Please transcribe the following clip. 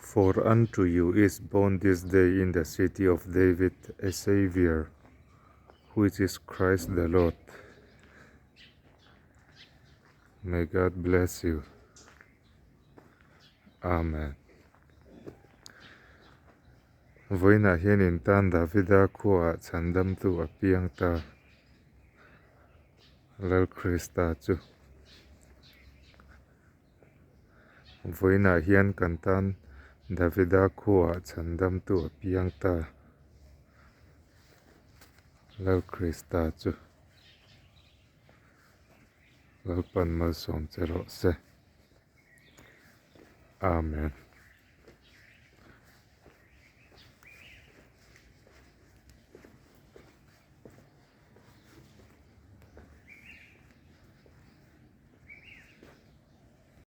For unto you is born this day in the city of David a Saviour, which is Christ the Lord. May God bless you. Amen. Vawiinah hian in tan Davida khuaah chhandamtu a piang ta. Lal Krista chu. Vawiinah hian kan tan Davida khuaah chhandamtu a piang ta. Lal Krista chu Lalpan malsawm che rawh se. Amen.